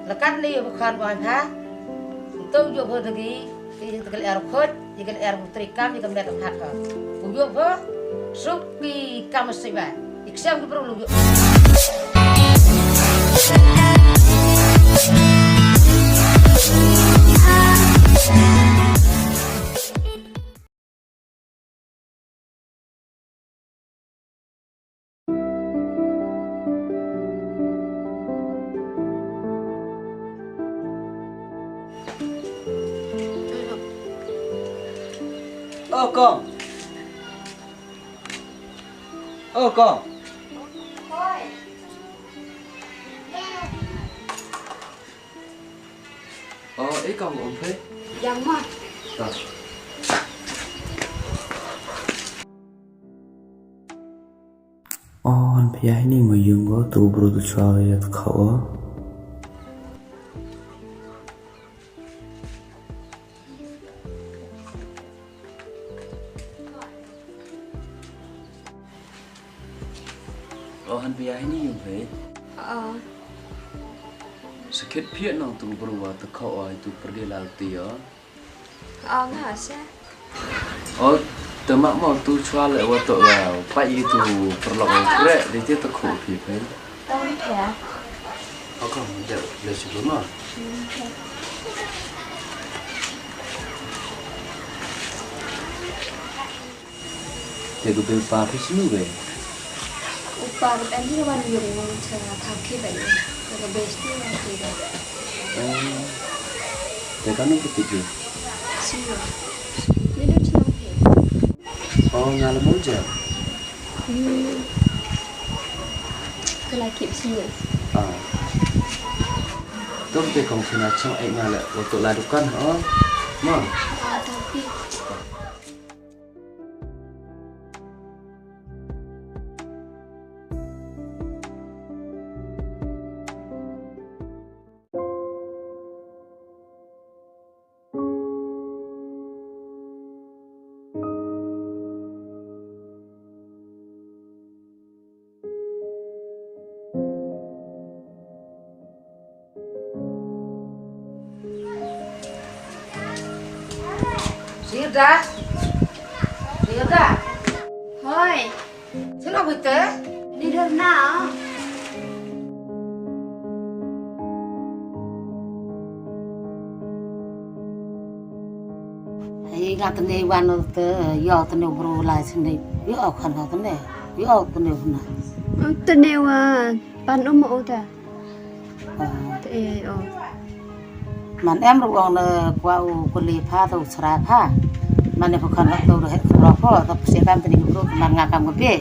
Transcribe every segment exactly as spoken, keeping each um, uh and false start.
La katne ïa u khan u Hainpia. Nto ïoh pho da ki, ki, ki lyer khot, ki lyer u trei kam, ki met u phat ha. U ïoh pho, suk ki kam sibah. Ki ksem ki bru lu ïoh. O kong. O kong. O, i kong um phi? Ïa ma. Ta. O, Hainpia, ini ma yung go tu bru tu chwa ya tu khaw. O, Hainpia, ini yung phi? O. Sakit phi nang tu bru wa tu khaw, o, itu pergi lal ti, o. O, nga sa. O, te ma mo tu chwa le wa to wa pa itu perlok wa kre, de ti tu khaw phi phi. Tong phi. O, kong, de, de si tu ma. Hmm, phi. Te ko be pa phi snu be. U pa ko em hi wan yung cha pha ki be. Te ko be snu wan ki be. Oh. Te ka no ko ti ki. Snu. Ni no chnong phi. Oh, nga la mol ja. Hmm. Ko la ki snu. Ah. Tum te kong sina chong ai nga la wa to la dukan, oh. Ma. Ah, tapi. Sirda. Sirda. Hoi. Sino bute? Ni dur na. Hei, nga tene wan te, yo tene bro lai sini. Yo khan nga tene. Yo tene na. Tene wan pan um o ta. Te o. Man em ruh ong ne kwah u kuli pha to sra pha. Man ne pha khan to he ro pho to psi kam tini bru man nga kam ke be.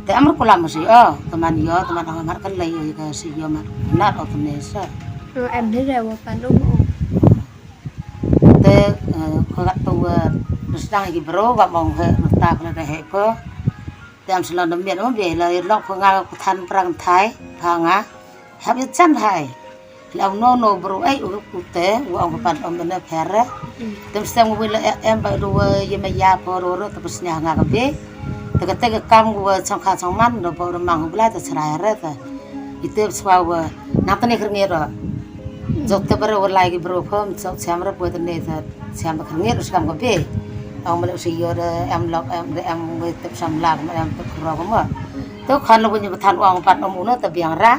Te em ruh kulam si o to man yo to man ong mar kan lai yo ka si yo mar na o to ne sa. Em ne re wa pan um o. Te ko gat to wa sdang ki bru wa mong he ta kle de he ko. Te am shlon da miet mo be la lok pha nga ko than prang thai pha nga. Hap ïa chan hai. La u no no bru ai u u te u ong pan om ne pher. Te stem u la em ba du ye ma ya pho ro ro te snya nga ka be. Te ka te ka kam u chong kha chong man do pho ro mang u bla te sra re te. Ite swa u na te ne kher ngi ro. Jok te bru lai ki bru pho chok siam re pho te ne te. Siam ba khangit u skam ka be. Ong mele u si yo de em lok em de em we tep sam lak em tep kro ko mo. To khan lo bunyi bethan ong pat om uno te biang ra.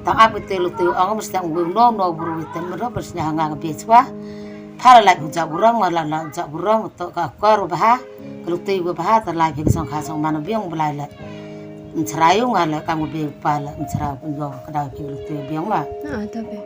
Tang ap te lu tu ong mesti ong we no no bru we tem ro bes nya nga ka be swa. Pha la lai hu ja burong ma la la ja burong to ka kor ba ha. Ka lu tu we ba ha ta lai phi song kha song man biang ba lai la. Mchra yu nga la kam be pa la mchra yo ka da phi lu tu biang ma. Ah, ta be.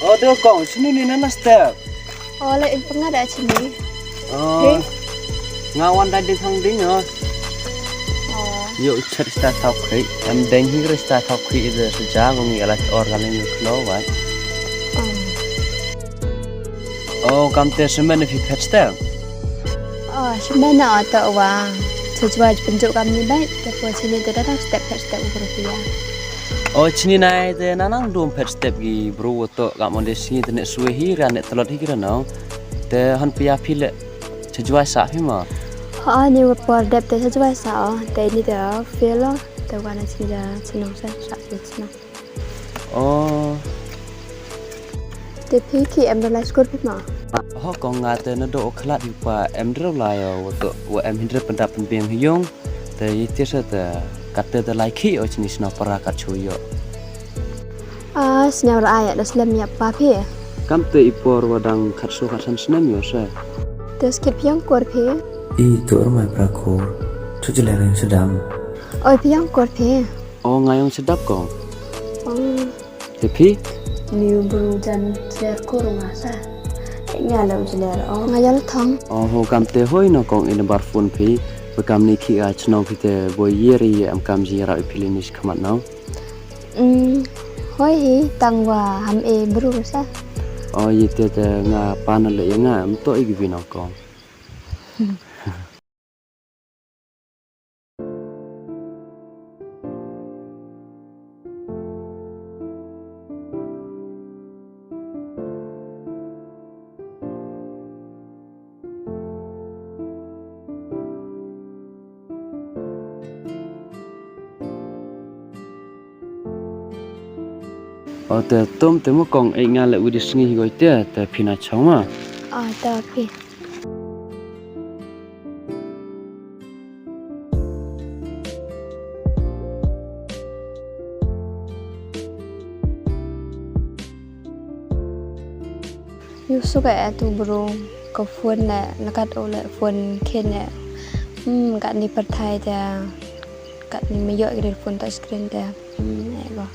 O, dei kong, shini ne na step. O, leh in pyngat da shini. O. He? Nga wan da ding hang ding, o. O. Ïoh chet sta thok khri. Em deng hi kri sta thok khri ida seja kong ïa la or ka leng ïoh klo, wai. O. O, kam te semen phi phet step. O, semen na o to wa. Sejwa pynjuk kam ni bai, te po shini te da step phet step u bro pia. O, shini nai te nanang dum phet step ki bro wa to kam onde shini te ne suwe hi ra ne telot hi kira nong. Te han pia phi le sejwa sa phi ma. Ha, ni wa por dep te sejwa sa o, te ni te feel o, te wa na shini da shinong sa, sa phi shinong. O. Te phi ki em da lai skur phi ma? Ho kong nga te na do o khlat yu pa em dro lai o wa to wa em hindre pynda pynbem hi yong. Te yi te sa te kat te da lai khi o shini sna para kat chu yo. A, sna ra ya da slem ya pa phi. Kam te i por wa dang khat so khat san snem yo sa. Te skip yang kor phi. I to er mai pra ko. Tu jela ren sedam. Oi phi yang kor phi. O nga ïong sedap kong. O. Te phi? Ni u bru jan sler kur nga sa. Nga la u sler o. Nga ïa la thong. O ho kam te hoi no kong in bar phone phi. Ba kam ni khi a chnong phi te bo ye ri em kam ji ra phi li ni khmat no. Mm, hoi hi tang wa ham e bru sa. O ye te te nga pa na le nga em to i gi vi no kong. O te tum te mo kong e nga le u di sngi hi goi te te phi na chong ma. O te phi. Yu suka e tu bro ka phone le lakat o le phone khin e. Hmm, kat ni pyrthai te kat ni me ïoh ki phone touch screen te. Hmm, e ko.